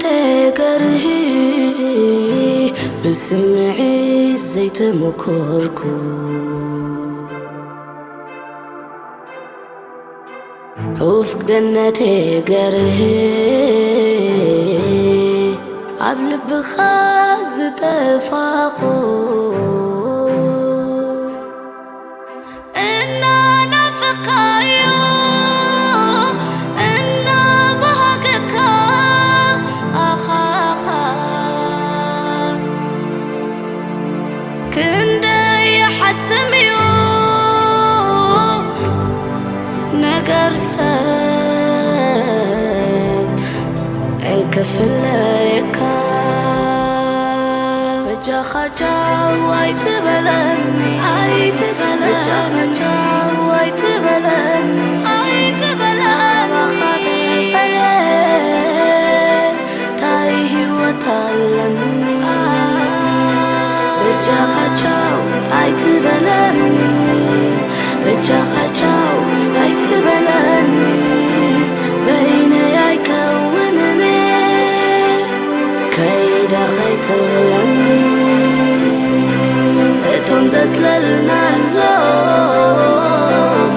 ተገርሂ ብስምዒት ዘይተመኮርኩ ሑፍ ገነቴ ገርሂ ኣብ ልብኻ ዝጠፋኹ እናናፈኻዮ እናባሃገካ ኣኻኻ ክንደይ ይሓስም እዩ ነገር ሰብ እንክፍለየካ በጃኻ ቻው ኣይትበለኒ ኣይትበለኒ በጃኻ ቻው ኣይትበለኒ ኣይትበለኒ ካባኻ ተፈልየ ታይ ህይወት ኣለኒ በጃኻ ቻው ኣይትበለኒ በጃኻ ቻው ኣይትበለኒ በይነይ ኣይከውንን ከይደ ከይትብለኒ እቶም ዘጽለልናሎም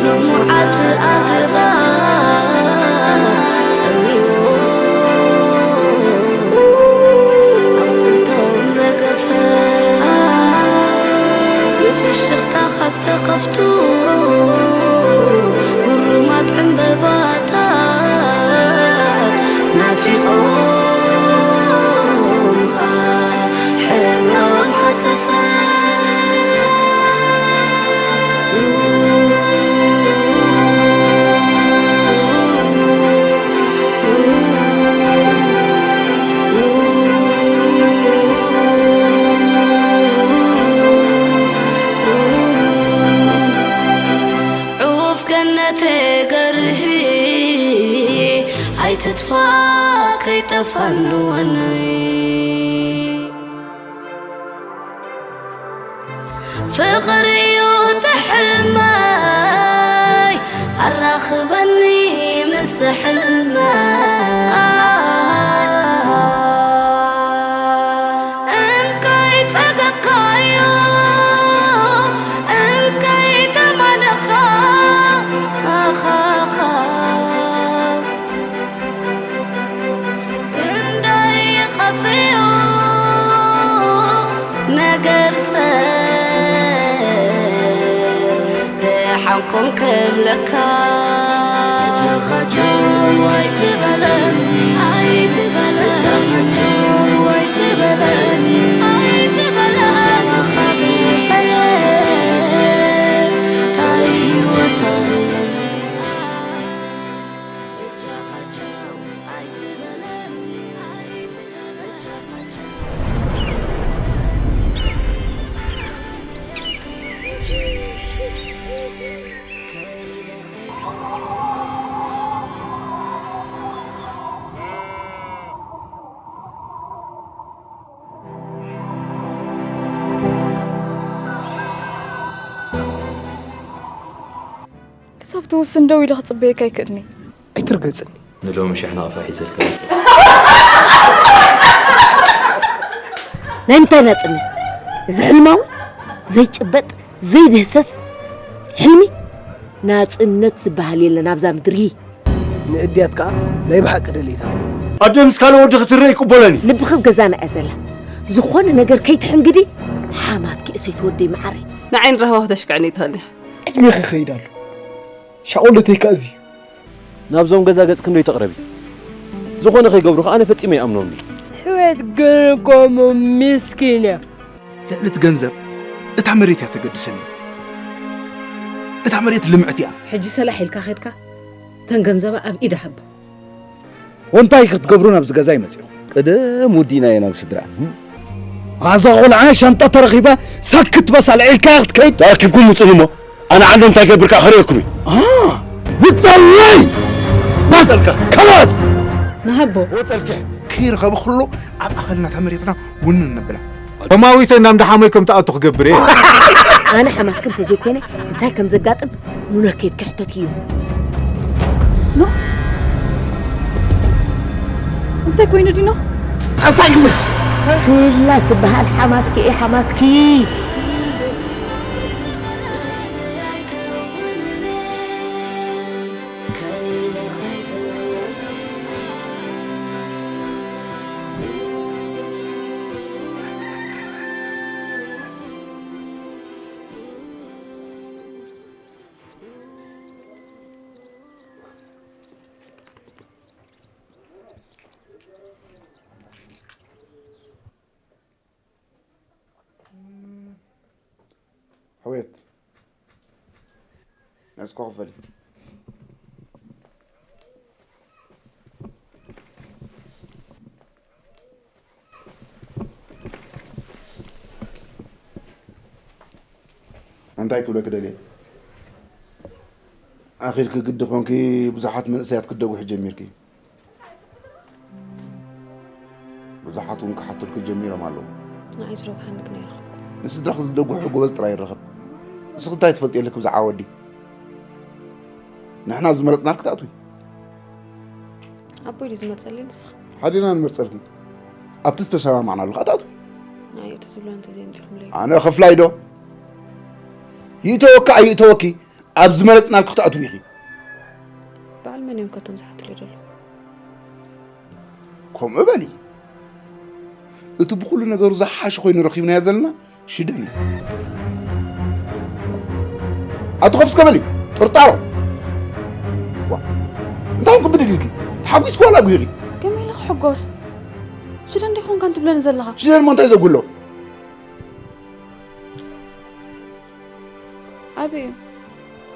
ልሙዓት ኣግራብ ጸሚዎ ኣቑጽልቶም ረገፈ ብፍሽኽታኻ ዝተኸፍቱ ግሩማት ዕምበባታት ናፊቖምኻ ሕብሮም ሃሰሰ ዑፍ ገነቴ ገርሂ ኣይትጥፋ ከይጠፋንወኒ ፍቕሪ እዩ እቲ ሕልመይ ኣራኽበኒ ምስ ሕልመይ እንካይ ጸገብካዮ እንካይ ደማነኻ ኣኻኻ ክንደይ ይኸፍዮ ነገር ሰብ ደሓንኩም ክብለካ ጃኻቸው ኣይትበለኒ ኣይትበለኒ ጃኻቸው ኣይትበለኒ ኣይትበለኒ ታይ ህይወት ኣለኒ ክሳብ ትውስን ደው ኢለ ክጽበየካ ኣይክእልኒ። ኣይትርገጽኒ። ንሎሚ ሽሕ ናቕፋ ሒዘልካ መጸ። ናይ ምንታይ ናጽነት? እዚ ሕልማዊ ዘይጭበጥ ዘይድህሰስ ሕልሚ ናጽነት ዝበሃል የለን ኣብዛ ምድሪ። ንእድያት ከኣ ናይ ብሓቂ ደልይታ። ኣደ ምስ ካልእ ወዲ ክትረእ ይቅበሎን እዩ። ልቢ ክብ ገዛና እያ ዘላ። ዝኾነ ነገር ከይትሕንግዲ ሓማትኪ እሰይቲ ወደይ መዓረይ። ንዓይን ራህዋ ክተሽክዕኒ ይትኸልኒ። ዕድሜኺ ይኸይድ ኣሎ። ሻኦለተይ ከኣ እዚ እዩ። ናብዞም ገዛ ገጽ ክንደይ ተቕረቢ ዝኾነ ከይገብሩኻ ኣነ ፈጺመ ይኣምኖም እዩ። ሕወት ግን ከምኡ ሚስኪን እያ። ልዕሊ እቲ ገንዘብ እታ መሬት እያ ተገድሰኒ። እታ መሬት ልምዕቲ እያ። ሕጂ ሰላሕ ኢልካ ኸድካ እተን ገንዘባ ኣብ ኢዳ ሃባ። ወንታይ ክትገብሩ ናብዚ ገዛ ይመጽእኹም? ቅድም ውዲና እየ ናብ ስድራ። ኣዛ ቆልዓ ሻንጣ ተረኺባ ሳክት በስ ኣልዒልካ ክትከይድ። ተኣኪብኩም ምጹኒ እሞ ኣነ ዓንዶ እንታይ ገብር ከኣ ከርእየኩም እዩ። ውጸለይ! በስ! ከላስ! ንሃቦ። ወጸልኪ ከይረኸበ ኩሉ ኣብ ኣኸልና ተመሬትና ውንን ነብላ። ተማዊተ እናም ደሓሞይ ከም ትኣቱ ክገብር እየ። ኣነ ሓማትክን ተዘይኮይነ እንታይ ከም ዘጋጥም ኑነከይድ ክሕተት እዩ። እንታይ ኮይኑ ዲኖ? ኣንታይ ግምት? ስላስ ዝበሃል ሓማትኪ እየ ሓማትኪ። ሕውየት፣ ነስኮ ክፈል። እንታይ ክብለኪ ደልየ? ኣኺልኪ ግዲ ኾንኪ ብዙሓት መንእሰያት ክትደጉሒ ጀሚርኪ። ብዙሓት እውን ክሓቱልኪ ጀሚሮም ኣለዉ። ንዓይ ዝረብሓኒ ግን ኣይረኸብኩ። ንስድራኺ ዝደጉሑ ጎበዝ ጥራይ ይረኸብ። ንስኺ እንታይ ትፈልጢ ኣለኪ ብዛዕባ ወዲ? ንሕና ኣብ ዝመረፅናልኪ ትኣትዊ። ኣቦይ ድዩ ዝመርፀለይ ንስኻ? ሓዲና ንመርፀልኪ። ኣብቲ ዝተሰማማዕናሉ ከዓ ትኣትዊ። ንዓይ እቲ ዝብሎ እንተዘይምፂኹምለይ። ኣነ ኸፍላይ ዶ? ይእተወካ ኣይእተወኪ ኣብ ዝመረፅናልኪ ክትኣትዊ ኢኺ። በዓል መን እዮም ከቶም ዝሓቱለይ ዘለዉ? ከምኡ በሊ። እቲ ብኹሉ ነገሩ ዝሓሸ ኮይኑ ረኺብናዮ ዘለና ሽደን እዩ። ኣቲ ኮፍ እስከ በሊ ጥርጣሮ። ዋ፣ እንታይ ኮንክ ብድድ ኢልኪ? ተሓጒስኪ ዋላ ኣጉሂኺ? ከመይ ኢለ ክሕጎስ? ሽደን ዶ ይኾንካ እንትብለኒ ዘለኻ? ሽደን እሞ እንታይ ዘጉሎ? ዓብዩ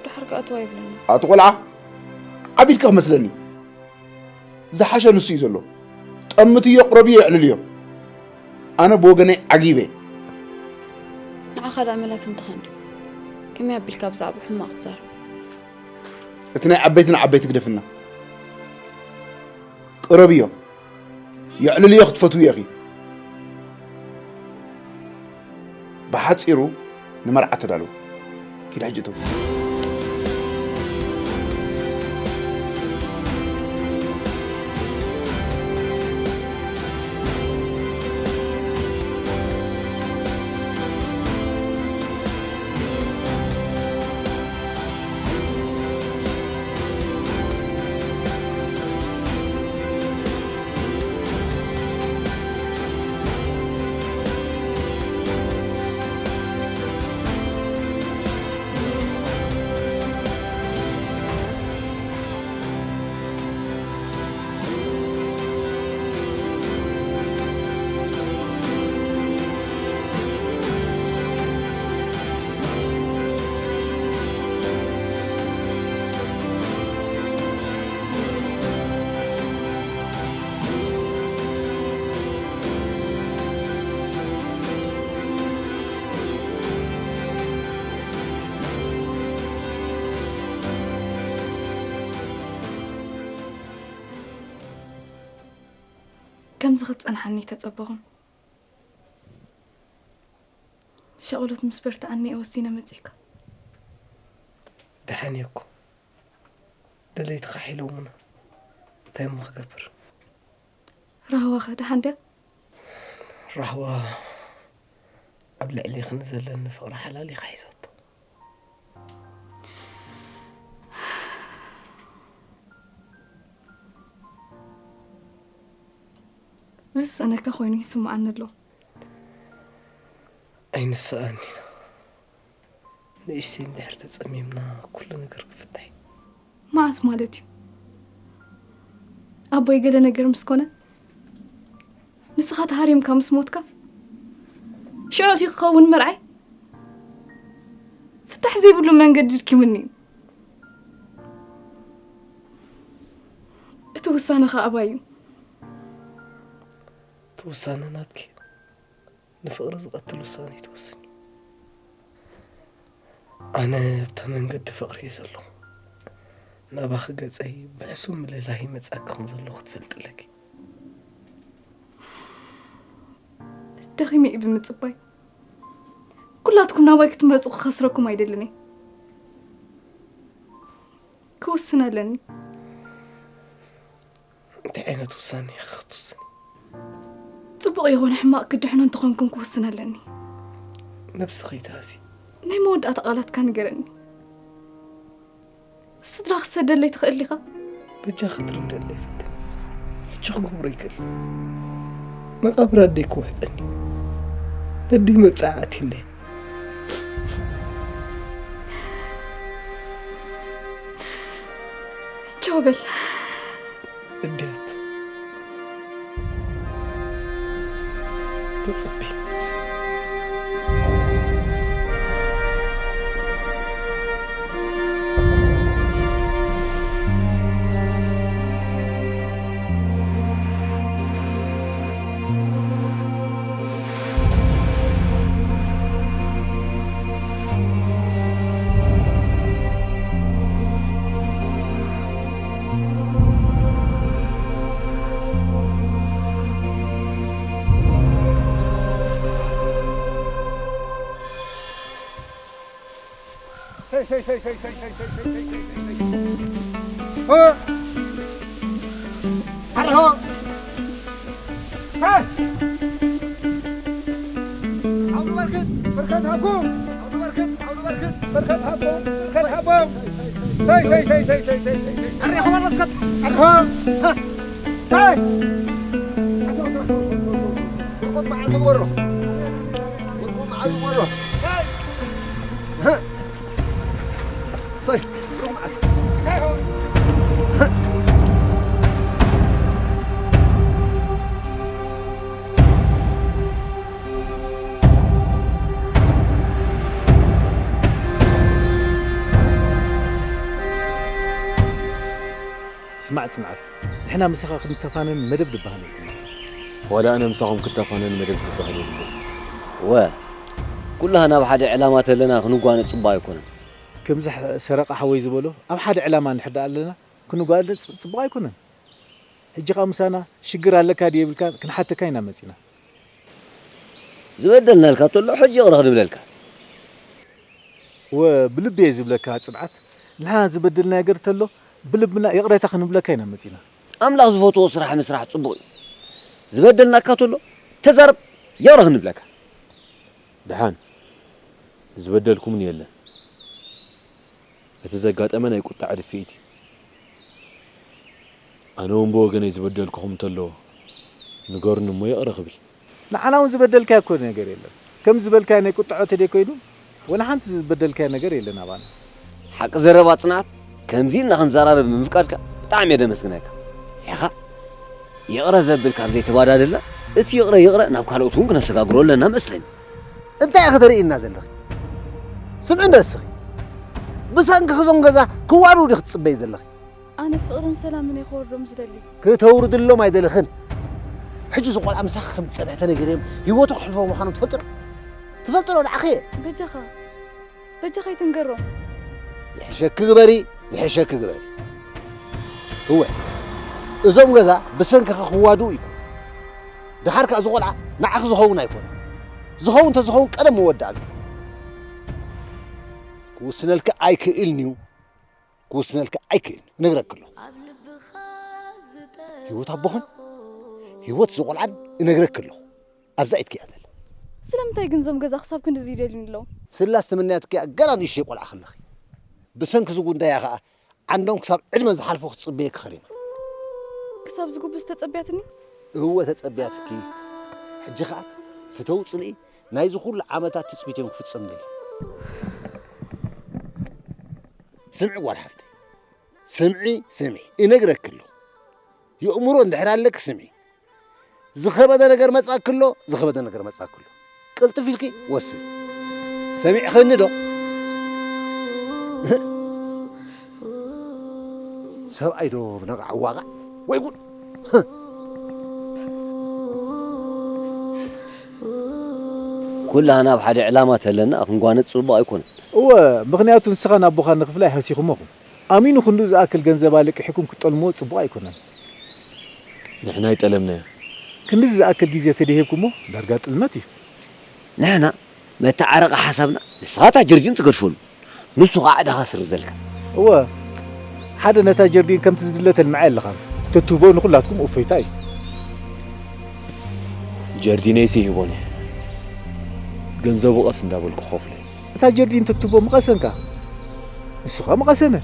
ድሓር ከኣትዋ ይብለኒ። ኣቲ ቆልዓ ዓቢድካ ክመስለኒ። ዝሓሸ ንሱ እዩ ዘሎ። ጠምትዮ፣ ቅረብዮ፣ የዕልልዮ። ኣነ ብወገነይ ዓጊበ። ንዓኻ ደኣ መላፍንትኻ እንድዩ። ከመይ ኣቢልካ ብዛዕባ ሕማቕ ትዛረብ? እቲ ናይ ዓበይቲ ንዓበይቲ ግደፍና። ቅረብዮ፣ የዕልልዮ ክትፈትውዮ ኢኺ። ብሓጺሩ ንመርዓ ተዳለዉ። ኪድ ሕጂ እተው። ከምዚ ክትጸንሓኒ ኣይተጸበኹን። ሸቕሎት ምስ በርትዓኒ እየ ወሲነ መጺእካ። ደሓን እየ እኮ። ደለይትኻ ሒሎሙና። እንታይ እሞ ክገብር? ራህዋኸ ደሓን ድያ? ራህዋ ኣብ ልዕሌኺ ንዘለኒ ፍቕሪ ሓላሊኻ ሒዛቶ። ዝስእነካ ኮይኑ ይስምዓኒ ኣሎ። ኣይንስኣን ኢና። ንእሽተይ እንድሕር ተጸሚምና ኩሉ ነገር ክፍታሕ እዩ። መዓስ ማለት እዩ? ኣቦይ ገለ ነገር ምስ ኮነ ንስኻ ተሃሪምካ ምስ ሞትካ ሽዑ ድዩ ክኸውን መርዓይ? ፍታሕ ዘይብሉ መንገዲ ድኪምኒ እዩ። እቲ ውሳነ ኸኣ ኣባይ እዩ። እቲ ውሳነ ናትኪ እዩ። ንፍቕሪ ዝቐትል ውሳነ ኣይትወስኒ። ኣነ ኣብታ መንገዲ ፍቕሪ እየ ዘለኹ። ናባኺ ገጸይ ብሕሱም ምልላይ ይመጻኪ ከም ዘለኹ ክትፈልጢ ኣለኪ። ደኺመ እየ ብምጽባይ። ኩላትኩም ናባይ ክትመጹ ክኸስረኩም ኣይደልን እየ። ክውስን ኣለኒ። እንታይ ዓይነት ውሳነ ኢኻ ክትውስኒ? ጽቡቕ ይኹን ሕማቕ ክድሕኖ እንተኾንኩን ክውስን ኣለኒ። ነብስኺ ኣይትሃሲ። ናይ መወዳእታ ቃላትካ ንገረኒ። ስድራ ክሰደለይ ትኽእል ዲኻ? በጃ ክትርደለይ ፈትን። ሕጂ ክገብሮ ይክእል። መቓብር ኣደይ ክውሕጠኒ። ነደይ መብጽዓ ኣትየለይ። ቻው በል። እድያት ተጽቢ። ስማዕ ጽንዓት፣ ንሕና ምሳኻ ክንተፋነን መደብ ዝበሃል የብልና። ዋላ ኣነ ምሳኹም ክተፋነን መደብ ዝበሃል የብለይን። ወ፣ ኩላህና ኣብ ሓደ ዕላማ ተለና ክንጓነ ጽቡቕ ኣይኮነን። ከምዚ ሕ-፣ ሰረቐ ሓወይ ዝበሎ፣ ኣብ ሓደ ዕላማ እንድሕር ደኣ ኣለና፣ ክንጓነ ጽ-፣ ጽቡቕ ኣይኮነን። ሕጂ ኸኣ ምሳና ሽግር ኣለካ ድዩ የብልካን ክንሓተካ ኢና መጺና። ዝበደልናልካ ተሎ ሕጂ ይቕረ ክንብለልካ። ወ-፣ ብልቢ እየ ዝብለካ ጽንዓት። ንሕና ዝበደልናዮ ነገር ተሎ ብልብና ይቕሬታ ክንብለካ ኢና መጺና። ኣምላኽ ዝፈትዎ ስራሕ ምስራሕ ጽቡቕ እዩ። ዝበደልናካ ተሎ ተዛረብ፣ ይቕረ ክንብለካ። ደሓን፣ ዝበደልኩምን የለን። እቲ ዘጋጠመ ናይ ቁጥዐ ድፍኢት እዩ። ኣነ እውን ብወገነይ ዝበደልኩኹም እንተሎ ንገሩኒ እሞ ይቕረ ክብል። ንዓና እውን ዝበደልካዮ እኮ ነገር የለን። ከም ዝበልካዮ ናይ ቁጥዐ ተደይ ኮይኑ፣ ወላ ሓንቲ ዝበደልካዮ ነገር የለን ኣባና። ሓቂ ዘረባ ጽንዓት፣ ከምዚ ኢልና ክንዘራረብ ብምፍቃድካ ብጣዕሚ እየ ደመስግነካ። ኢኻ ይቕረ ዘብል ካብ ዘይተባዳደልና፣ እቲ ይቕረ ይቕረ ናብ ካልኦት እውን ክነሰጋግሮ ኣለና መስለኒ። እንታይ ኢኺ ተርእይና ዘለኺ? ስምዒ እንዶ እስኺ። ብሰንክኺ እዞም ገዛ ክዋድኡ ዲኺ ትጽበዪ ዘለኺ? ኣነ ፍቕርን ሰላምን እየ ከወርዶም ዝደሊ። ክተውርድሎም ኣይደለኽን። ሕጂ እዚ ቆልዓ ምሳኺ ከም ዝጸንሐ ተነጊረዮም ህይወቱ ክሕልፎ ምዃኑ ትፈልጢ ዶ? ትፈልጢ ዶ ንዓኺ? በጃኻ፣ በጃኻ ኣይትንገሮም። ዝሕሸኪ ግበሪ፣ ዝሕሸኪ ግበሪ። እወ፣ እዞም ገዛ ብሰንክኺ ክዋድኡ እዩ። ደሓር ከኣ እዚ ቆልዓ ንዓኺ ዝኸውን ኣይኮነን። ዝኸውን እንተዝኸውን ቀደም ምወዳእልኪ። ክውስነልኪ ኣይክእልን እዩ። ክውስነልኪ ኣይክእልን እዩ። እነግረኪ ኣለኹ። ህይወት ኣቦኽን ህይወት እዚ ቆልዓን እነግረኪ ኣለኹ። ኣብዛ ኢድኪ እያ ዘላ። ስለምንታይ ግን እዞም ገዛ ክሳብ ክንድዚ ይደልዩኒ ኣለዉ? ስላስ ተመንያትኪ እያ ገና ንእሽተይ ቆልዓ ከለኺ። ብሰንኪ እዚ ጉዳያ ከኣ ዓንዶም ክሳብ ዕድመ ዝሓልፎ ክትጽበየ ክኸሪማ። ክሳብ ዝጉብዝ ተጸብያትኒ? እወ ተጸብያትኪ። ሕጂ ከኣ ፍተው ጽልኢ ናይዚ ኩሉ ዓመታት ትጽቢት እዮም ክፍጸም ደልዮም። ስምዒ ጓል ሓፍተይ። ስምዒ፣ ስምዒ። እነግረኪ ኣለኹ። የእምሮ እንድሕር ኣለኪ ስምዒ። ዝኸበደ ነገር መጻእክሎ፣ ዝኸበደ ነገር መጻእክሎ። ቅልጥፍ ኢልኪ ወስኒ። ሰሚዕኽኒ ዶ? ሰብኣይ ዶ ብነቓዕ ዋቓዕ? ወይ ጉድ! ኩላህና ኣብ ሓደ ዕላማ ተለና ክንጓነጽ ጽቡቕ ኣይኮነን። እወ፣ ምኽንያቱ ንስኻን ኣቦኻን ንኽፍላይ ሃሲኹሞ ኢኹም። ኣሚኑ ክንድኡ ዝኣክል ገንዘብ ኣልቂሕኩም ክትጠልምዎ ጽቡቕ ኣይኮነን። ንሕና ኣይጠለምናዮ። ክንድዚ ዝኣክል ግዜ ተደሂብኩሞ ዳርጋ ጥልመት እዩ። ንሕና መተዓረቒ ሓሳብና ንስኻ እታ ጀርዲን ትገድፈሉ፣ ንሱ ኸዓ ዕዳኻ ስርዘልካ። እወ፣ ሓደ ነታ ጀርዲን ከምቲ ዝድለ ተልምዓ የለኻን። እትህቦ ንኹላትኩም እፎይታ እዩ። ጀርዲነይሲ ይህቦን እየ። ገንዘቡ ቀስ እንዳበልኩ ክኸፍሎ እየ። እታ ጀርዲን ተትቦ ምቐሰንካ፣ ንሱ ኸኣ ምቐሰነ።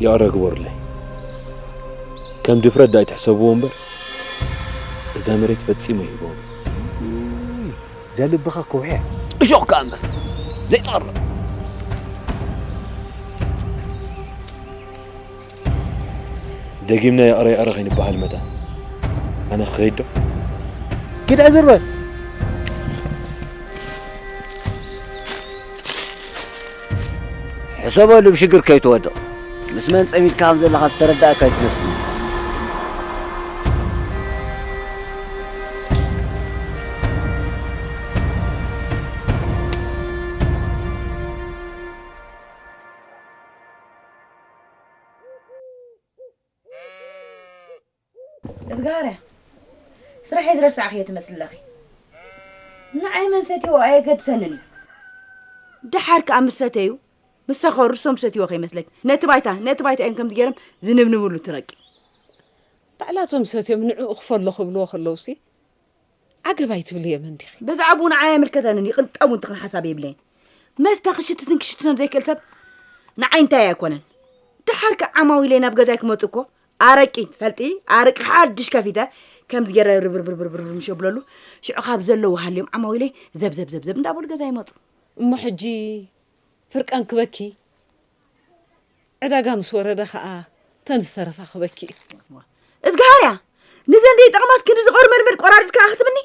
ይቕረ ግበሩለይ። ከም ድፍረት ዳኣ ኣይትሕሰብዎ እምበር፣ እዛ መሬት ፈጺሙ ይህቦም። እዛ ልብኻ ከውሒ እያ። እሾኽ ከኣ እምበር ዘይትቐርብ። ደጊምና ይቕረ ይቕረ ከይንበሃል መታን ኣነ ክኸይድ ዶ? ኪድ ዕዝር በል። ሕሰበሉ ብሽግር ከይትወድቕ። ምስ መን ጸሚድካ ከም ዘለኻ ዝተረዳእካ ኣይትመስልን። እዝጋርያ፣ ስራሐይ ዝረሳዕኽዮ ትመስሊ ኣለኺ። ንዓይ መን ሰትይዎ ኣየገድሰንን እዩ። ደሓር ከኣ ምስ ሰተዩ፣ ምስ ሰኸሩ ንሶም ዝሰትይዎ ከይመስለኪ። ነቲ ባይታ፣ ነቲ ባይታ እዮም ከምዚ ገይሮም ዝንብንብሉ ትረቂ። ባዕላቶም ሰትዮም ንዕኡ ክፈሎ ክብልዎ ከለውሲ፣ ዓገብ ኣይትብልዮ መን ዲኺ? ብዛዕባኡ ንዓይ ኣይምልከተንን እዩ፣ ቅንጣብ እውን ትኽን ሓሳብ የብለይን። መስተ ክሽትትን ክሽትትን ዘይክእል ሰብ ንዓይ እንታይ ኣይኮነን። ደሓር ከ ዓማዊለይ ናብ ገዛይ ክመጹ እኮ ኣረቂ ትፈልጢ፣ ኣረቂ ሓድሽ ከፊተ ከምዚ ገይረ ርብርብርብርብር ምሸ ብለሉ፣ ሽዑ ካብ ዘለዉ ሃልዮም ዓማዊለይ ዘብዘብዘብዘብ እንዳበሉ ገዛ ይመጹ። እሞ ሕጂ ፍርቀን ክበኪ፣ ዕዳጋ ምስ ወረደ ኸኣ ተን ዝተረፋ ክበኪ እዩ። እዝግሃርያ፣ ንዘን ዘይጠቕማስ ክንዲ ዝቐሩ መድመድ ቆራሪጽካ ክትብኒ?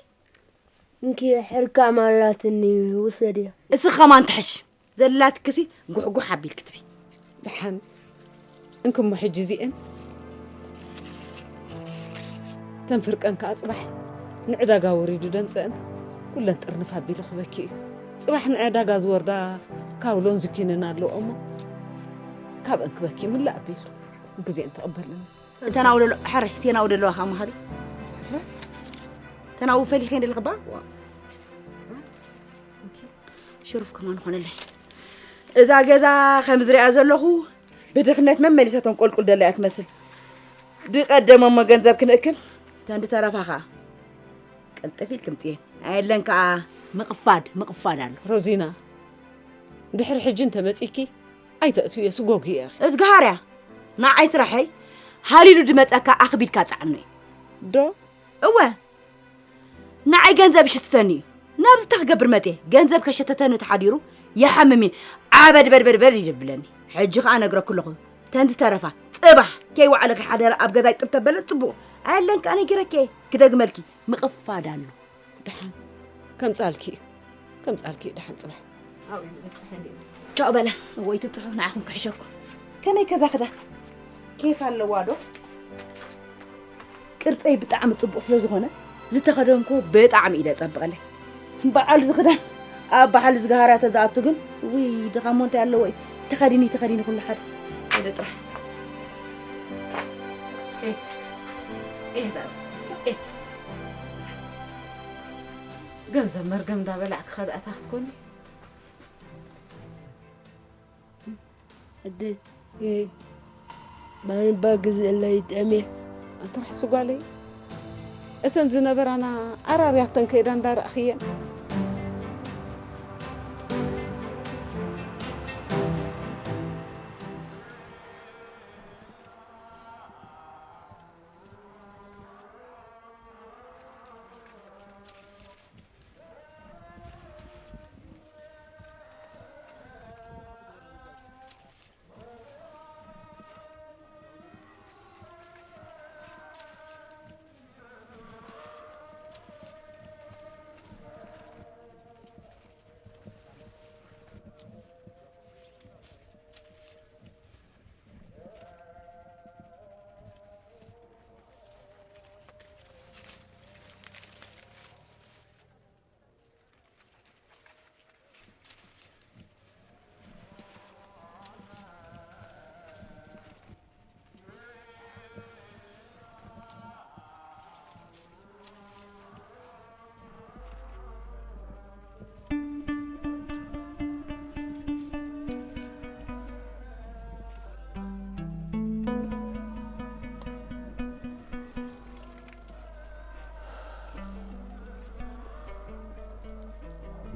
እንኪ ሕርቃም ኣላትኒ፣ ውሰድያ። እስኺ ከማን ትሕሽ። ዘላትክሲ ጉሕጉሕ ኣቢልኪ ትቢ። ደሓን፣ እንክሞ ሕጂ እዚኤን ተን ፍርቀን ከኣ ጽባሕ ንዕዳጋ ወሪዱ ደምጽአን ኩለን ጥርንፍ ኣቢሉ ክበኪ እዩ። ጽባሕ ንዕዳጋ ዝወርዳ ካውሎን ዙኪንን ኣለዎ እሞ ካብአን ክበኪ ምላእ ኣቢሉ ግዜን ተቐበልኒ። እተን ኣብኡ ደሎ-፣ ሕራይ፣ እተን ኣብኡ ደለዋ ከኣ መሃቢ። እተን ኣብኡ ፈሊኸ እንደልኽባ? ሽሩፍ ከማን ኾነለይ። እዛ ገዛ ከም ዝሪኣ ዘለኹ ብድኽነት መመሊሳ ተንቆልቁል ደላ እያ ትመስል። ድቀደም እሞ ገንዘብ ክንእክብ፣ ተን ድተረፋ ኸኣ ቅልጥፍ ኢልኪ ምጽኤን። ኣየለን ከኣ ምቕፋድ፣ ምቕፋድ ኣሎ። ሮዚና፣ ድሕሪ ሕጂ እንተመጺኪ ኣይተእትውዮ፣ ስጎግዮ ኢኺ። እዝግሃርያ፣ ንዓይ ስራሐይ ሃሊሉ ድመጸካ ኣኽቢድካ ጸዓኖ እዩ። ዶ? እወ፣ ንዓይ ገንዘብ ይሽትተኒ እዩ። ናብዚ እንታይ ክገብር መጽየ? ገንዘብ ከሸተተኒ ተሓዲሩ ይሓምም እዩ። ዓበድበድበድበድ ይደብለኒ። ሕጂ ኸኣ ነግረኩ ኣለኹ። ተን ዝተረፋ፣ ጽባሕ ከይወዓለ ከይሓደረ ኣብ ገዛይ ጥብ ተበለ ጽቡቕ። ኣየለን ከኣ ነጊረኪ እየ። ክደግመልኪ፣ ምቕፋድ ኣሎ። ደሓን ከምጻልኪ እዩ። ከምጻልኪ እዩ ደሓን ጽባሕ። ኣብኡ እዩ ዝበጽሕ እንድዩ። ቻው በላ። እወ፣ ኣይትብጽሑ፣ ንዓኹም ክሕሸኩም። ከመይ ከዛ ክዳን? ኬፍ ኣለዋ ዶ? ቅርጸይ ብጣዕሚ ጽቡቕ ስለ ዝኾነ፣ ዝተኸደንኩ ብጣዕሚ እዩ ዘጸብቐለይ። በዓል እዚ ክዳን ኣብ በዓል እዚ ጋህራ ተዝኣቱ ግን፣ ውይ፣ ድኻ እሞ እንታይ ኣለዎ እዩ? ተኸዲኒ፣ ተኸዲኒ ኩሉ ሓደ። ወደ ጥራሕ። ኤህ፣ ኤህ፣ ዳስ፣ ኤህ። ገንዘብ መርገም እንዳበላዕኪ ከዳእታ ክትኮኒ። ኣደ፣ እ። ባንባ ግዝእለይ ጠምየ። ኣንተ ርሕሲ ጓለይ፣ እተን ዝነበራና ኣራርያተን ከይዳ እንዳረእኽየን።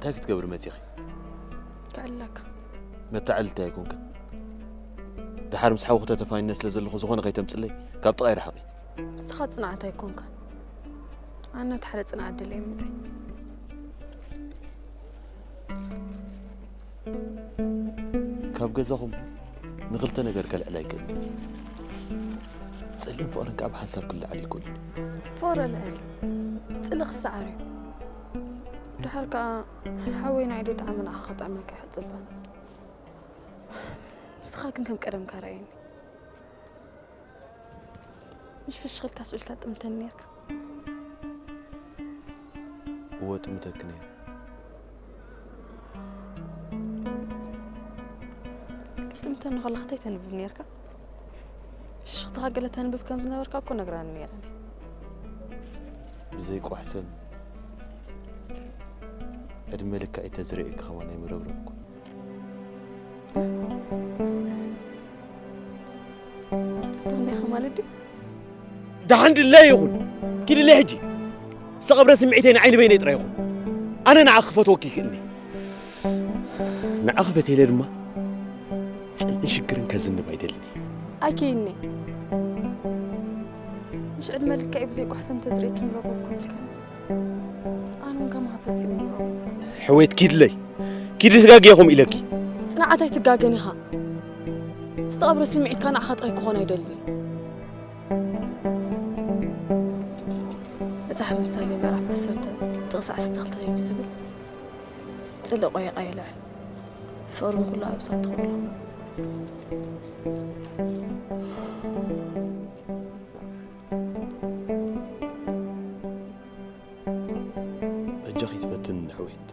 እንታይ ክትገብሪ መጺኺ? ክዕለካ። መታዕልቲ ኣይኮንክን። ድሓር ምስ ሓውኺ ተተፋኒነ ስለ ዘለኹ ዝኾነ ከይተምጽለይ ካብ ጥቓይ ርሓቒ። ንስኻ ጽንዓት ኣይኮንካን። ኣነ እቲ ሓደ ጽንዓት ደልየ መጺእ። ካብ ገዛኹም ንኽልተ ነገር ከልዕል ኣይክእልን። ጽልእን ፍቕርን ከኣ ብሓንሳብ ክለዓል ኣይክእሉን። ፍቕሪ ልዕል፣ ጽልእ ክሰዓር እዩ። ድሓር ከኣ ሓወይ ንዓይ ደይጠዓመ ንዓኻ ከጥዕመካ ይሕጽበ። ንስኻ ግን ከም ቀደምካ ርኣየኒ። ምሽ ፍሽኽ ኢልካ ስቕ ኢልካ ትጥምተኒ ነርካ። እወ ጥምተኪ ነይረ። ክትጥምተኒ ከለኻ እንታይ ተንብብ ነርካ? ፍሽኽትኻ ገለ ተንብብ ከም ዝነበርካ እኮ ነግራኒ ነይራ። ብዘይ ቋሕ ሰም ዕድመ ልክዐይ ተዝርእየኪ ከማን ኣይምረብረብኩ። ትኾን ኢኻ ማለት ድዩ? ደሓን ድለይ ይኹን ኪድለይ ሕጂ ዝተቐብረ ስምዒተይ ንዓይ ንበይነይ ጥራይ ይኹን። ኣነ ንዓኺ ክፈትወኪ ይክእልኒ። ንዓኺ ፈትየለ ድማ ጽልእን ሽግርን ከዝንብ ኣይደልን። ኣይከይኒ። ምሽ ዕድመ ልክዐይ ብዘይ ቋሕ ሰም ተዝርእየኪ ምረብረብኩ ኢልካኒ። ኣነ እውን ከማኻ ፈጺመ ይምረብረብኩ። ሕወየት ኪድለይ ኪዲ ትጋግየ ከምኡ ኢለኪ። ጽንዓት ኣይትጋገን ኢኻ። ዝተቐብረ ስምዒትካ ንዓኻ ጥራይ ክኾን ኣይደልን። መጽሓፍ ምሳሌ ምዕራፍ ዓሰርተ ጥቕሲ ዓሰርተ ክልተ ከምዚ ዝብል፣ ጽልኢ ቆይቓ የልዕል፣ ፍቕሪ ንኹሉ ኣብ እሳት ተኾሎ። በጃኺ ትፈትኒ ኣሕወይት።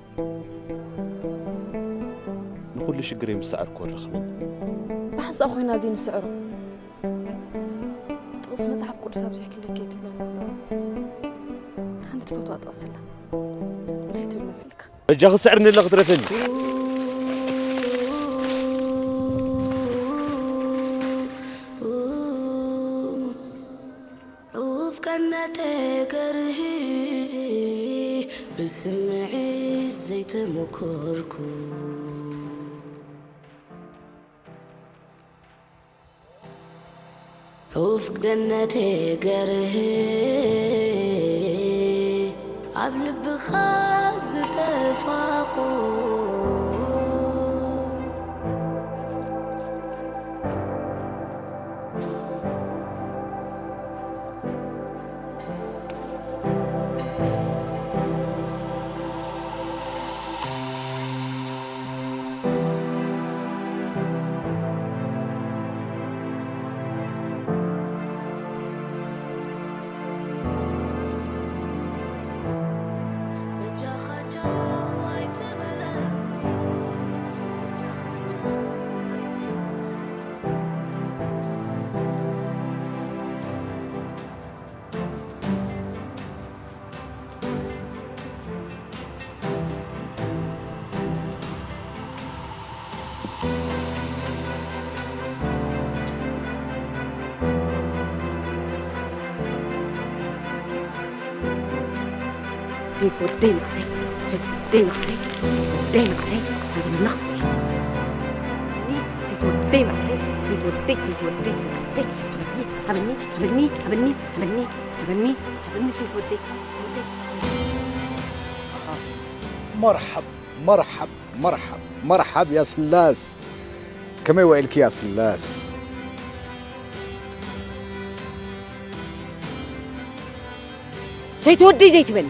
ንኹሉ ሽግረይ ምስ ሰዓርኩ ኣረኽበኒ። ብሓንሳእ ኮይና እዚ ንስዕሮ። ጥቕሲ መጽሓፍ ቅዱስ ኣብዚሕ ክለኪ ትብለኒ እምበር። ሓንቲ ትፈትዋ ጥቕሲ ኣላ። እንታይ ትብል መስልካ? በጃኺ ስዕርኒ ኣላ ክትረፈኒ። ዑፍ ቀነተ ገርሂ ብስምዒት ዘይተመኮርኩ። ዑፍ ገነተ ገርሂ ኣብ ልብኻ ዝተፋኹ። ዘይትወደይ ማዕረይ፣ ዘይትወደይ ማዕረይ፣ ዘይትወደይ ማዕረይ፣ ሃበኒ ናኽ። ዘይትወደይ ማዕረይ፣ ዘይትወደይ፣ ዘይትወደይ፣ ዘይትወደይ፣ ሃበኒ፣ ሃበኒ፣ ሃበኒ፣ ዘይትወደይ። መርሓብ መርሓብ መርሓብ መርሓብ ያስላስ። ከመይ ውዒልኪ ያስላስ? ሰይቲ ወደይ ዘይትበል።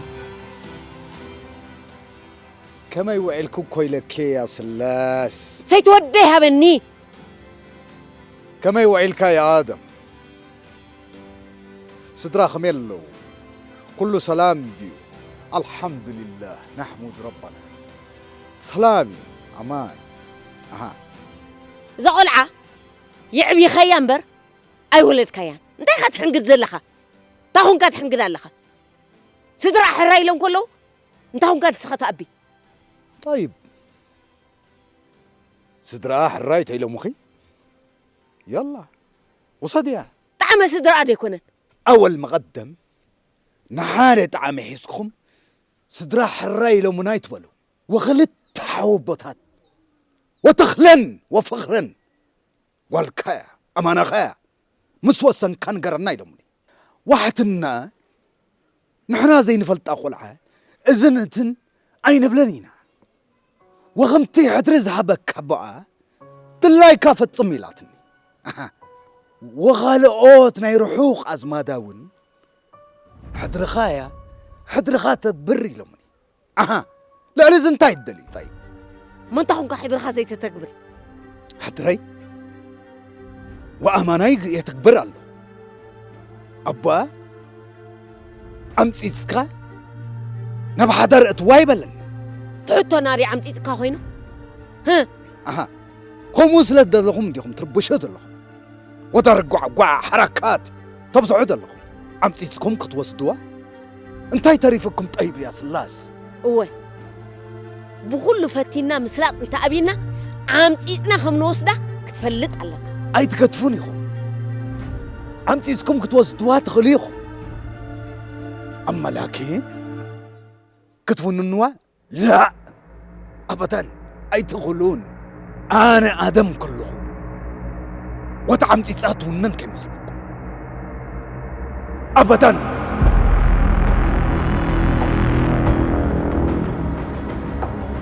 ከመይ ውዒልኪ እኮ ኢለኪ ያስላስ። ሰይቲ ወደይ ሃበኒ። ከመይ ውዒልካ ያ ኣደም? ስድራ ከመይ ኣለዉ? ኩሉ ሰላም ድዩ? ኣልሓምዱሊላህ ናሕሙድ ረበና። ሰላም እዩ ኣማን። ኣሃ። እዛ ቆልዓ የዕቢኻያ እምበር ኣይወለድካያን። እንታይ ኢኻ ትሕንግድ ዘለኻ? እንታይ ኹንካ ትሕንግድ ኣለኻ? ስድራ ሕራይ ኢሎም ከለዉ እንታይ ኹንካ ንስኻ ትኣቢ? ጠይብ ስድራ ሕራይ ተኢሎምኺ? የላ ውሰድያ። ጣዕመ ስድራ ዶ ኣይኮነን? ኣወል መቐደም ንሓደ ጣዕሚ ሒዝኩም ስድራ ሕራይ ኢሎምና ኣይትበሉ። ወኽልተ ሓወቦታት ወተኽለን ወፍቕረን ጓልካያ ኣማናኻያ ምስ ወሰንካ ንገረና ኢሎምኒ። ዋሕትና ንሕና ዘይንፈልጣ ቆልዓ እዝን እትን ኣይንብለን ኢና። ወኸምቲ ሕድሪ ዝሃበካ ኣቦኣ ድላይካ ፈጽም ኢላትኒ። ኣሃ፣ ወኻልኦት ናይ ርሑቕ ኣዝማዳ እውን ሕድርኻያ ሕድርኻ ተግብር ኢሎምኒ። ኣሃ፣ ልዕሊ እዚ እንታይ ትደልዩ? እንታይ? መን ተኹንካ ሕብርኻ ዘይተተግብር? ሕድረይ ወኣማናይ የትግብር ኣሎ። ኣባ ኣምጺጽካ ናብ ሓዳር እትዋ ይበለኒ። ትሕቶና ድዩ ኣምጺጽካ ኮይኑ? ህ! ኣሃ፣ ከምኡ ስለ ዘለኹም እንዲኹም ትርብሾ ዘለኹም። ወዳር ጓዕጓዕ ሓራካት ተብዝሖ ዘለኹም። ኣምጺጽኩም ክትወስድዋ እንታይ ተሪፍኩም ጠይቡ እያ ስላስ? እወ፣ ብኹሉ ፈቲና ምስላጥ እንተኣብይና፣ ኣምጺጽና ከም ንወስዳ ክትፈልጥ ኣለካ። ኣይትገድፉን ኢኹም። ኣምጺጽኩም ክትወስድዋ ትኽእሉ ኢኹም። ኣመላኪ ክትውንንዋ ላእ! ኣበዳን ኣይትኽእሉን። ኣነ ኣደም ከለኹ ወታ ዓምጺጻ ትውነን ከይመስለኩም። ኣበዳን!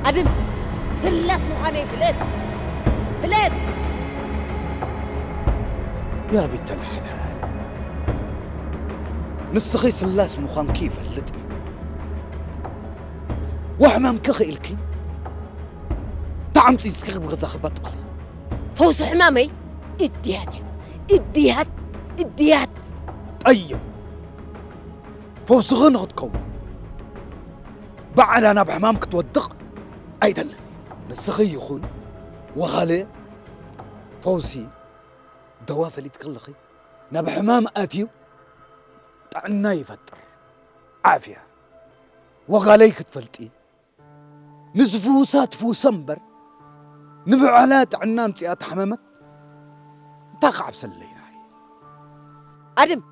ኣደም ስላስ ምዃነይ ፍለጥ! ፍለጥ! ያ ቢተል ሓላል፣ ንስኺ ስላስ ምዃንኪ ይፈልጥ እዩ። ወሕማምኪ ኽኢልኪ፣ ተዓምጺጽኪ ብገዛኺ በጥቕሊ። ፈውሲ ሕማመይ እድያት እያ። እድያት፣ እድያት። ጠይብ፣ ፈውስኺ ንኽትከውን፣ ባዕላ ናብ ሕማም ክትወድቕ ኣይደልን። ንስኺ ይኹን ወኻልእ ፈውሲ ደዋ ፈሊጥኪ ኣለኺ። ናብ ሕማም ኣትዩ ጥዕና ይፈጥር። ዓፍያ። ወጋለይ ክትፈልጢ፣ ንዝፍውሳ ትፍውሰ እምበር፣ ንብዕላ ጥዕና ኣምጺኣ ተሓመመት እንታይ ክዓብሰለይ ንዓይ? ኣድም፣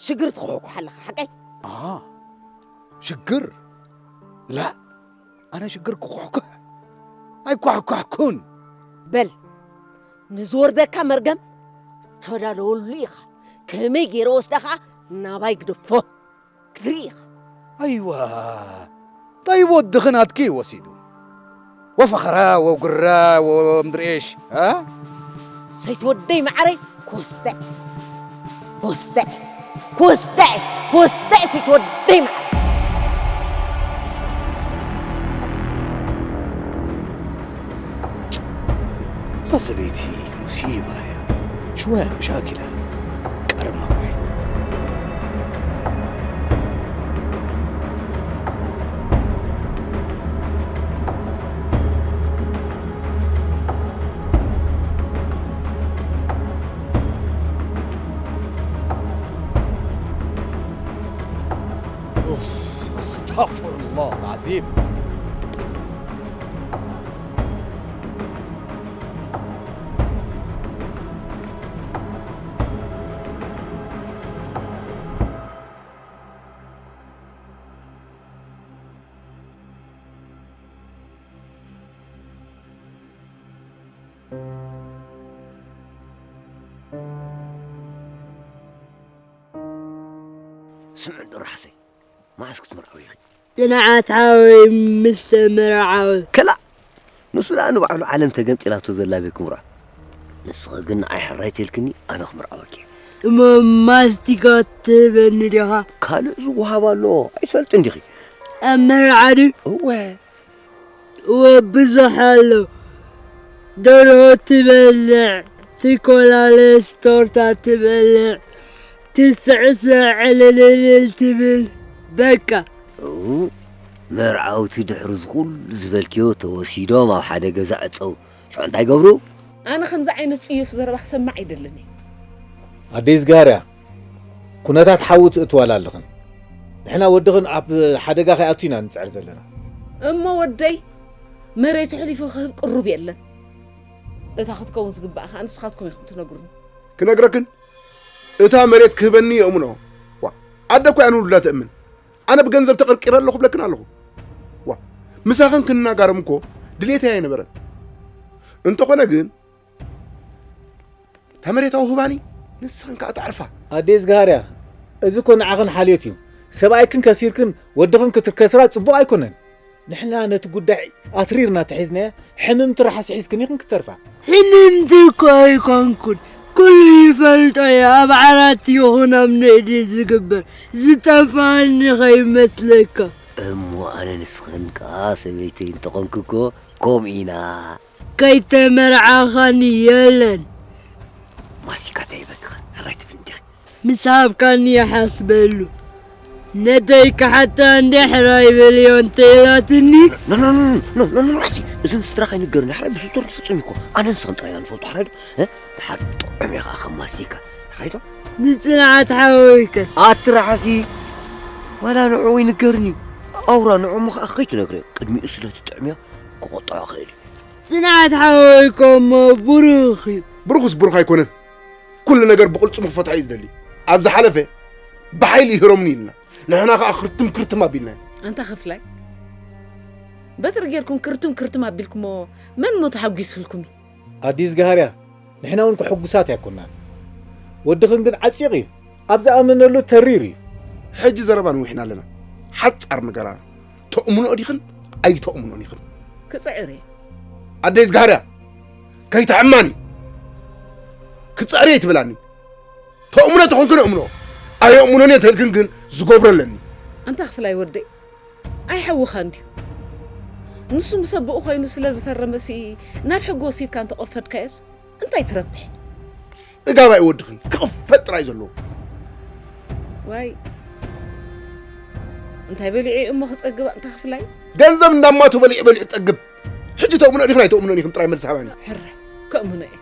ሽግር ትኹሕኩሕ ኣለኻ፣ ሓቀይ? ኣሃ፣ ሽግር? ላእ፣ ኣነ ሽግር ክኹሕኩሕ ኣይኳሕኳሕኩን። በል፣ ንዝወርደካ መርገም ተዳለወሉ ኢኻ። ከመይ ገይረ ወስዳ ኸኣ ናባይ ግደፎ ክትርኢ ኢኻ። ኣይዋ፣ እንታይ ወድኺ ናትኪ ወሲዱ? ወፈኸራ ወጉራ ወምድርኤሽ፣ እ? ሰይቲ ወደይ መዓረይ፣ ኮስተዕ፣ ኮስተዕ፣ ኮስተዕ፣ ኮስተዕ፣ ሰይቲ ወደይ መዓረይ። እዛ ሰበይቲ ሙሲባ እያ። ሽወያ መሻኪላ ቀርማ ዋይ። ኡፍ፣ ኣስተግፍሩላህ ኣልዓዚም። ስምዕ እንዶ ራሕሰይ፣ መዓስ ክትምርዓው ኢኺ? ጽንዓት ሓወይ ምስ ተመርዓወ። ከላእ! ንሱ ደኣ ንባዕሉ ዓለም ተገምጢላቶ ዘላ ቤት ክምርዖ። ንስኺ ግን ንዓይ ሕራይ ተልክኒ፣ ኣነ ክምርዓወኪ እየ። እሞ ማስቲካ ትህበኒ ዲኻ? ካልእ ዝወሃብ ኣሎ፣ ኣይትፈልጥን ዲኺ? ኣብ መርዓ ድዩ? እወ። እወ፣ ብዙሕ ኣሎ። ደርሆ ትበልዕ፣ ትኮላለስ፣ ቶርታ ትበልዕ፣ ትስዕስዕ፣ ዕልልልል ትብል። በቃ። እው፣ መርዓውቲ ድሕሪ እዚ ኩሉ ዝበልክዮ ተወሲዶም ኣብ ሓደ ገዛ ዕጸው። ሽዑ እንታይ ገብሩ? ኣነ ከምዚ ዓይነት ጽዩፍ ዘረባ ክሰምዕ ኣይደልን እየ። ኣደይ ዝጋርያ፣ ኩነታት ሓዊ ትእትዋላ ኣለኽን። ንሕና ወድኽን ኣብ ሓደጋ ከይኣቱ ኢና ንጽዕር ዘለና። እሞ ወደይ መሬቱ ሕሊፉ ክህብ ቅሩብ የለን። እታ ክትከውን ዝግባእ ከኣ ንስኻትኩም ኢኹም ትነግሩኒ። ክነግረክን? እታ መሬት ክህበኒ የእምኖ። ዋ፣ ኣደ እኮ እያ ንውሉዳ ተእምን። ኣነ ብገንዘብ ተቐርቂረ ኣለኹ ብለክን ኣለኹ። ዋ፣ ምሳኽን ክንናጋረም እኮ ድሌተይ ኣይነበረን። እንተኾነ ግን፣ እታ መሬት ኣውህባኒ፣ ንስኽን ከኣ ትዓርፋ። ኣዴ ዝጋሃርያ፣ እዚ እኮ ንዓኽን ሓልዮት እዩ። ሰብኣይክን ከሲርክን ወድኽን ክትከስራ ጽቡቕ ኣይኮነን። ንሕና ነቲ ጉዳይ ኣትሪርና ተሒዝናዮ፣ ሕምምቲ ራሕሲ ሒዝክን ኢኽን ክትተርፋ። ሕምምቲ እኮ ኣይኮንኩን። ኩሉ ይፈልጦ እየ፣ ኣብ ዓራት ይኹን ኣብ ንእዲ ዝግበር። ዝጠፍኣኒ ከይመስለካ። እሞ ኣነ ንስኽን ከኣ ሰበይተይ እንተኾንኩ እኮ ከምኡ ኢና። ከይተመርዓኻኒ የለን። ማሲካ እንታይ ይበክኻ? ሕራይ ትብል እንዲኺ። ምስ ሃብካኒ ይሓስበሉ። ነደይ ክሓታ እንደ ሕራይ በልዮ እንተ ኢላትኒ። ኖ፣ ኖ፣ ኖ፣ ኖ፣ ኖ፣ ኖ፣ ራሕሲ። እዚ ንስድራ ከይንገር ንሕራይ ብስቶር ትፍጽም እኮ። ኣነ ንስኽን ጥራይ ኢና ንፈልጦ፣ ሕራይ ዶ? እ? ድሓር ጥዑም እየ ኸዓ ከም ማስቲካ። ሕራይ ዶ? ንጽንዓት ሓወይከ? ኣቲ ራሕሲ። ዋላ ንዕኡ ይንገርኒ። ኣውራ ንዕኡ ኸዓ ከይትነግርዮ። ቅድሚኡ ስለ ትጥዕምዮ ክቆጥዖ ክእል እዩ። ጽንዓት ሓወይ እኮ እሞ ብሩኽ እዩ። ብሩኽስ ብሩኽ ኣይኮነን። ኩሉ ነገር ብቕልጽሙ ክፈትሖ እዩ ዝደሊ። ኣብ ዝሓለፈ ብሓይሊ ይህረምኒ ኢልና፣ ንሕና ኸኣ ክርትም ክርትም ኣቢልናዮ። ኣንታ ክፍላይ፣ በትሪ ጌርኩም ክርትም ክርትም ኣቢልኩሞ መን እሞ ተሓጒስልኩም እዩ? ኣዲ ዝጋሃርያ፣ ንሕና እውን ክሕጉሳት ኣይኮናን። ወድኽን ግን ዓጺቕ እዩ። ኣብ ዝኣመነሉ ተሪር እዩ። ሕጂ ዘረባ ንዊሕና ኣለና። ሓጻር ንገራና። ተእምኖ ዲኽን ኣይተእምኖን ኢኽን? ክጽዕር እየ። ኣደይ ዝጋሃርያ፣ ከይትሕማኒ። ክጽዕር እየ ትብላኒ። ተእምኖ ተኾንክን እእምኖ። ኣየእምኖን እየ ተልክን ግን ዝገብሮ ኣለኒ። ኣንታ ክፍላይ ወደይ፣ ኣይሓውኻን ድዩ? ንሱ ምስ ኣቦኡ ኮይኑ ስለ ዝፈረመሲ ናብ ሕጊ ወሲድካ እንተቆፈድካዮስ እንታይ ትረብሕ? ጽጋብ ኣይወድኽን፣ ክቕፈጥ ጥራይ ዘለዎ። ዋይ፣ እንታይ በሊዑ እሞ ክጸግብ ኣንታ ክፍላይ? ገንዘብ እንዳማቱ በሊዑ በሊዑ ጸግብ። ሕጂ ተእምኖ ዲኽን ኣይተእምኖን ኢኽን ጥራይ መልሲ ሃባኒ። ሕራይ፣ ከእምኖ እየ።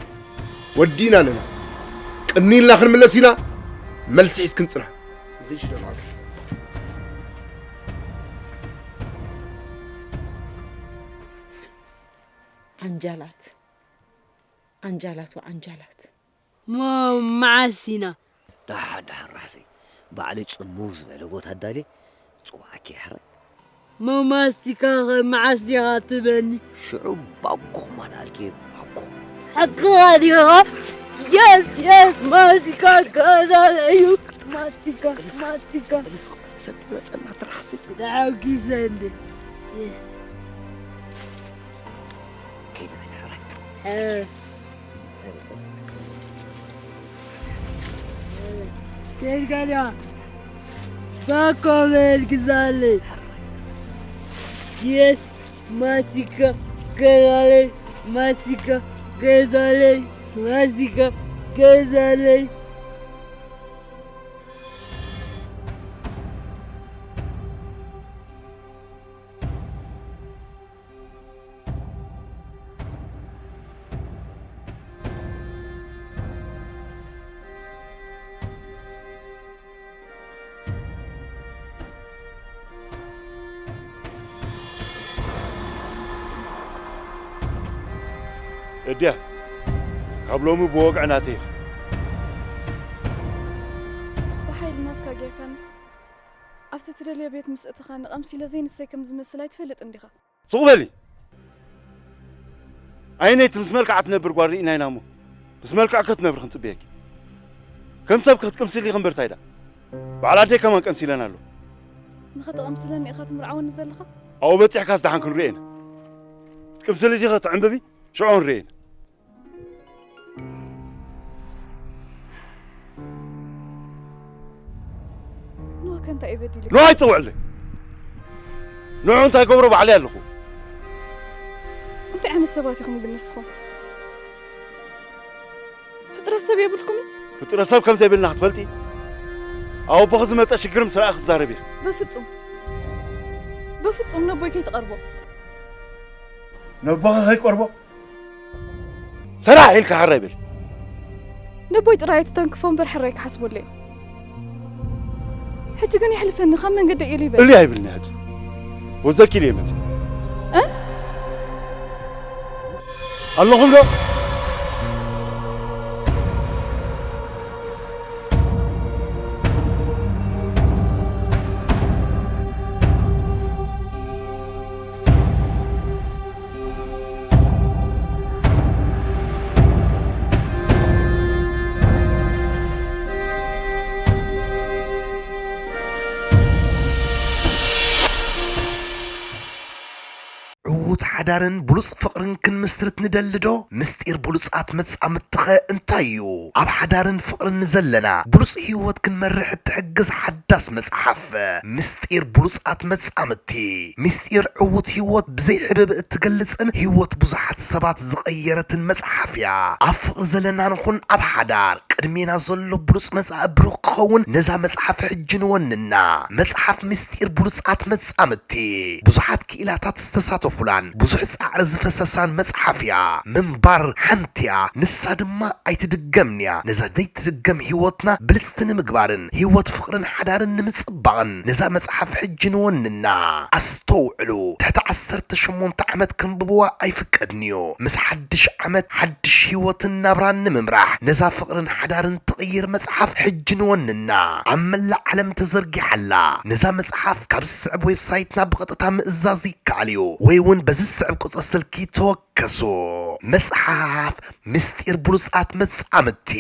ወዲና ኣለና። ቅኒ ኢልና ክንምለስ ኢና። መልሲ ሒዝክን ጽንሓ። ዓንጃላት፣ ዓንጃላት ወዓንጃላት። ሞ መዓስ ኢና? ደሓን ደሓን ራሕሰይ፣ ባዕለይ ጽምው ዝበለ ቦታ ኣዳልየ ጽዋዓኪ እየ ሕራይ። ሞ ማስቲካ ኸ መዓስ ዲኻ ትበኒ? ሽዑ ባኮ ማን ኣልኪ ባኮ። ሓቅኻ ዲኻ? የስ የስ፣ ማስቲካ ገዛለ እዩ። ማስቲካ ማስቲካ። ሰብ መጸና ትራሕሲ። ተሓጒሰ እንዴ? ከይደ ሕራይ። እ። ኬድካ ድያ? ባኮ በል ግዛለይ። የስ ማስቲካ ገዛለይ። ማስቲካ ገዛለይ። ማስቲካ ገዛለይ። እድያት፣ ካብ ሎሚ ብወግዒ ናተይ ኢኺ። ብሓይሊ ናትካ ጌርካንስ፣ ኣብቲ ትደልዮ ቤት ምስ እተኻኒ ቀምሲለ ዘይንሰይ ከም ዝመስል ኣይትፈልጥን ዲኻ? ስቕ በሊ። ኣይነይቲ ምስ መልክዓ ትነብር ጓል ርኢና ኢና እሞ፣ ምስ መልክዕኪ ክትነብሪ ክንጽበየኪ። ከም ሰብ ክትቅምስሊ ክንበር ታይ ደኣ? በዓል ኣደይ ከማን ቀምሲለን ኣሎ። ንኸተቐምስለኒ ኢኻ ትምርዓወኒ ዘለኻ? ኣብኡ በጺሕካስ ደሓን ክንሪኦ ኢና። ክትቅምስሊ ዲኺ ትዕምብቢ? ሽዑ ንሪኦ ኢና። ኖህ ከ እንታይ እዩ በዲሉ? ኖህ ኣይትጸውዕለይ። ንዑ እንታይ ገብሮ ባዕለይ ኣለኹ። እንታይ ዓይነት ሰባት ኢኹም ግን ንስኹም? ፍጥረት ሰብ የብልኩምን? ፍጥረት ሰብ ከም ዘይብልና ክትፈልጢ፣ ኣብ ኣቦኺ ዝመጸ ሽግር ምስ ረኣ ክትዛረቢ ኢኺ። በፍጹም። በፍጹም ነቦይ ከይትቐርቦ። ነቦኺ ከይቀርቦ? ሰራሕ ኢልካ ሕራይ በል። ነቦይ ጥራይ ኣይትተንክፎ እምበር ሕራይ ክሓስበሉ እየ። ሕጂ ግን የሕልፈኒ፣ ካብ መንገደይ ኢሉ ይበል። እሊ ኣይብልኒ ሕጂ። ወዘኪ ኢሉ ይመጽእ። እ? ኣለኹም ዶ? ሓዳርን ብሉጽ ፍቕርን ክንምስርት ንደሊ ዶ? ምስጢር ብሉጻት መጻምድትኸ እንታይ እዩ? ኣብ ሓዳርን ፍቕርን ንዘለና ብሉጽ ህይወት ክንመርሕ እትሕግዝ ሓዳስ መጽሓፍ። ምስጢር ብሉጻት መጻምድቲ። ምስጢር ዕዉት ህይወት ብዘይ ሕብብ እትገልጽን ህይወት ብዙሓት ሰባት ዝቐየረትን መጽሓፍ እያ። ኣብ ፍቕሪ ዘለና ንኹን ኣብ ሓዳር ቅድሜና ዘሎ ብሉጽ መጻኢ ብሩኽ ክኸውን ነዛ መጽሓፍ ሕጂ ንወንና። መጽሓፍ ምስጢር ብሉጻት መጻምድቲ። ብዙሓት ክኢላታት ዝተሳተፉላን ብዙሕ ጻዕሪ ዝፈሰሳን መጽሓፍ እያ። ምንባር ሓንቲ እያ፣ ንሳ ድማ ኣይትድገምን እያ። ነዛ ዘይትድገም ህይወትና ብልጽቲ ንምግባርን ህይወት ፍቕርን ሓዳርን ንምጽባቕን ነዛ መጽሓፍ ሕጂ ንወንና። ኣስተውዕሉ፣ ትሕቲ ዓሰርተ ሸሞንተ ዓመት ከንብብዋ ኣይፍቀድን እዩ። ምስ ሓድሽ ዓመት ሓድሽ ህይወትን ናብራን ንምምራሕ ነዛ ፍቕርን ሓዳርን ትቕይር መጽሓፍ ሕጂ ንወንና። ኣብ መላእ ዓለም ተዘርጊሓ ኣላ። ነዛ መጽሓፍ ካብ ዝስዕብ ዌብሳይትና ብቐጥታ ምእዛዝ ይከኣል እዩ፣ ወይ እውን በዚ ዝስዕብ ቁጽሪ ስልኪ ተወከሱ። መጽሓፍ ምስጢር ብሉጻት መጻምድቲ።